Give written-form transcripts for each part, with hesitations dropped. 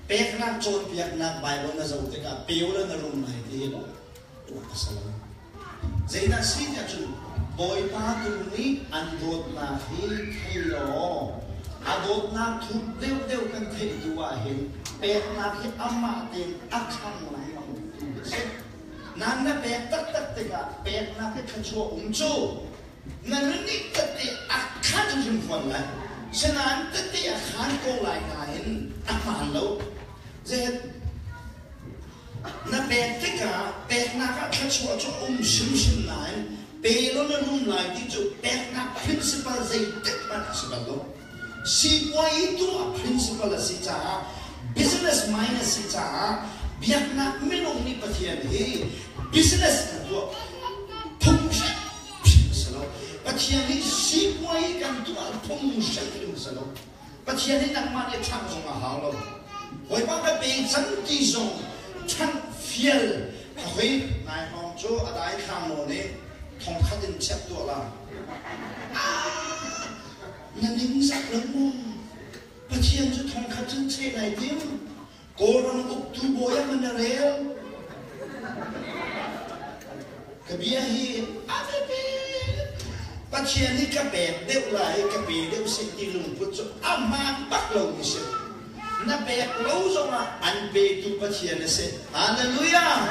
Peknak cawnpiaknak Bible na zoh tikah peu le na rum lai ti hi tuah a si lo. Zeidah si tiah cun Bawipa tu nih an dawtnak hi thei law a dawtnak thuk deuhdeuh kan theih tu ahhin peknak hi amah tein a khang lengmang tu a si. Nan na pek taktak tikah peknak hi thluachuah um cu na nun nih tette a khan hrim fawn lai. Sinain tette a khan ko lai nain a hmaan lo. Zehet Na pek tikah peknak ah thluachuah cu a um hrimhrim nain pe law na rum lai ti cu peknak principle zeitik hmanh a si bal lo. Sipuai tuah principle a si caah business mind a si caah biaknak minung nih Pathian hi business kan tuah phung hrimhrim a si lo. Pathian hi sipuai kan tuah phung hrimhrim a si lo. Pathian hi nangmah nih ṭhangh zong a hau lo. Bawipa ka pe cang ti zong ṭhangh fial a hoi nai hrawng cu a dai thlang nawn i thongkhat in chek tuah la. Na ningzak lo maw? Pathian cu thongkhat cun cheh nai tim. Kawlram uktu bawi ah man na rel. Ka bia hi a biapi. Pathian hi ka pek deuh lai, ka pe deuh seh ti lungput cu a hmaan bak lomi si. Na pek lo zongah an petu Pathian a si. Hallelujah!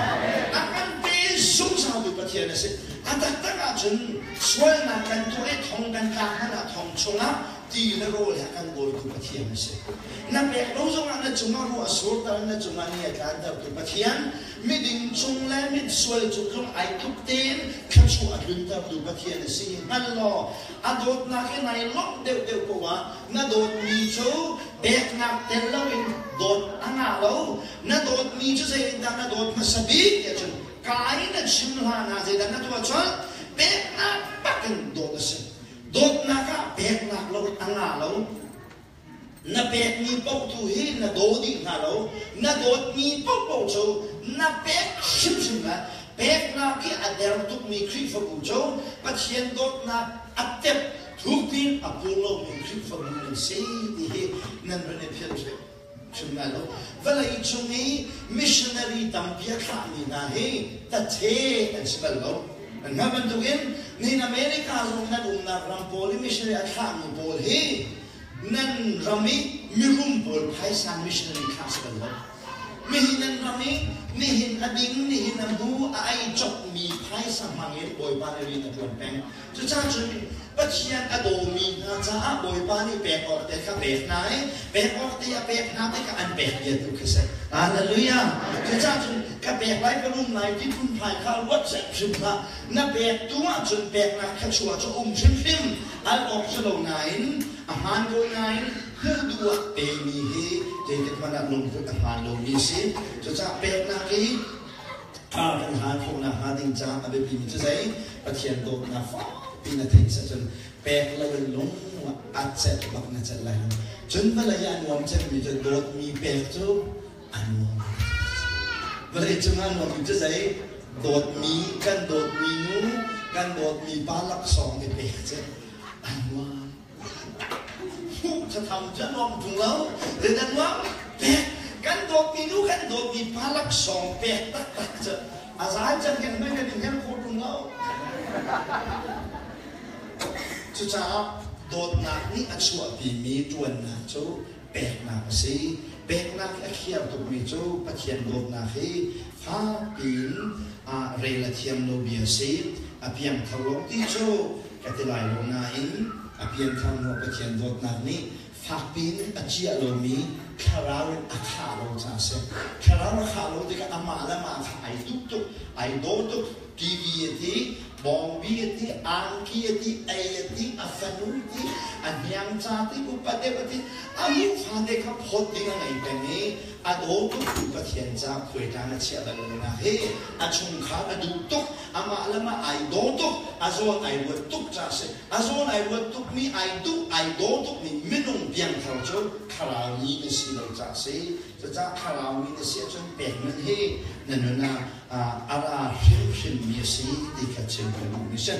A kan pe zungzaltu Pathian a si. A taktak ahcun sualnak kan tuah i thong kan tlak hmanh ah thong chungah ti le rawl he a kan bawltu Pathian a si. Na pek lo zongah na cungah ruah a surter na cungah ni a tlantertu Pathian, miding cung le mitsual cung zong ai tluk tein thluachuah a tluntertu Pathian a si. Hngal law a dawtnak hi nai lawmh deuhdeuh ko ah na dawtmi cu peknak tel loin dawt a ngah lo. Na dawtmi cu zeitindah na dawt hmasa bik tiah cun kai na chim hlan ah zeidah na tuah colh? Peknak bak in dawt a si. Dawtnak ah peknak lo a ngah lo. Na pekmi paoh tu hi na daw dih hna lo. Na dawtmi paohpaoh cu na pek hrimhrim lai. Peknak i a der tukmi Khrihfabu cu Pathian dawtnak a tep thukpi a pur lomi Khrihfabu nan si ti hi nan van i philh hrim. Chim lai lo. Vawlei cung i missionary tampi a thlahmi hna hi tathe an si bal lo. An hngalh bantukin nihin America zong nan umnak ram pawl i missionary a thlahmi pawl hi nan ram i mirum pawl phaisa missionary thlah si bal lo. Mihin nan ram i nihin a ding, nihin a hmu, a ei copmi phaisa hmang in Bawipa nih rian a ṭuan peng. Cucaah cun Pathian a dawmi hna caah Bawipa nih pek awk te kha pek hna i pek awk te a pek hna tikah an pek bia tu khi si. Hallelujah! Cucaah cun ka pek lai ka rum lai ti phunphai kha ruat hrim hlah. Na pek tu ahcun peknak thluachuah cu um hrimhrim. Al awk si lo nain a hmaan ko nain hmuh duh ah pemi hi zeitik hmanh ah lungput a hmaan lomi a si. Cucaah peknak hi Kha kan hlan khawhnak hnga ding caah a biapimi cu zei? Pathian dawtnak fakpi na theih cun pek loin lung a celh bak na celh lai lo. Cun vawlei ah a nuam cemmi cu dawtmi pek cu a nuam. Vawlei cungah a nuammi cu zei? Dawtmi, kan dawtmi nu, kan dawtmi pa laksawng i pek cu a nuam. Hmuh thatham cu a nuam ṭung lo. Zeidah nuam? Pek. Kan dawtmi nu kan dawtmi pa laksawng pek taktak cu a zan can kan hmai kan i hngal khawh ṭung lo. Cucaah dawtnak nih a chuahpimi ṭuannak cu peknak a si. Peknak i a khiar tukmi cu Pathian dawtnak hi fakpi in rel a thiam lo bia a si. A piangthar lo ti cu ka ti lai lo nain a pianthar hnu Pathian dawtnak nih fakpi in a ciah lomi thlarau in a khah lo caah a si. Thlarau a khah lo tikah amah le amah kha ai duh tuk, ai daw tuk. TV a ti, bawngbi a ti, angki a ti, ei a ti, a fanu a ti, a hniang ca ti, upa deuh a ti, a mu fate kha phawt ding a ngei peng i a daw tuk tu Pathian ca khuaitlang a chiah bal lonak hi a chungkhar a duh tuk, amah le mah ai daw tuk, a zawn ai ruat tuk ca a si. A zawn ai ruat tukmi, ai duh, ai daw tukmi minung piangthar cu thlarau mi na si lo ca a si. Cucaah thlarau mi na si ahcun pek nun hi na nun ah a ra hrimhrimmi a si ti kha chim ka duhmi a si.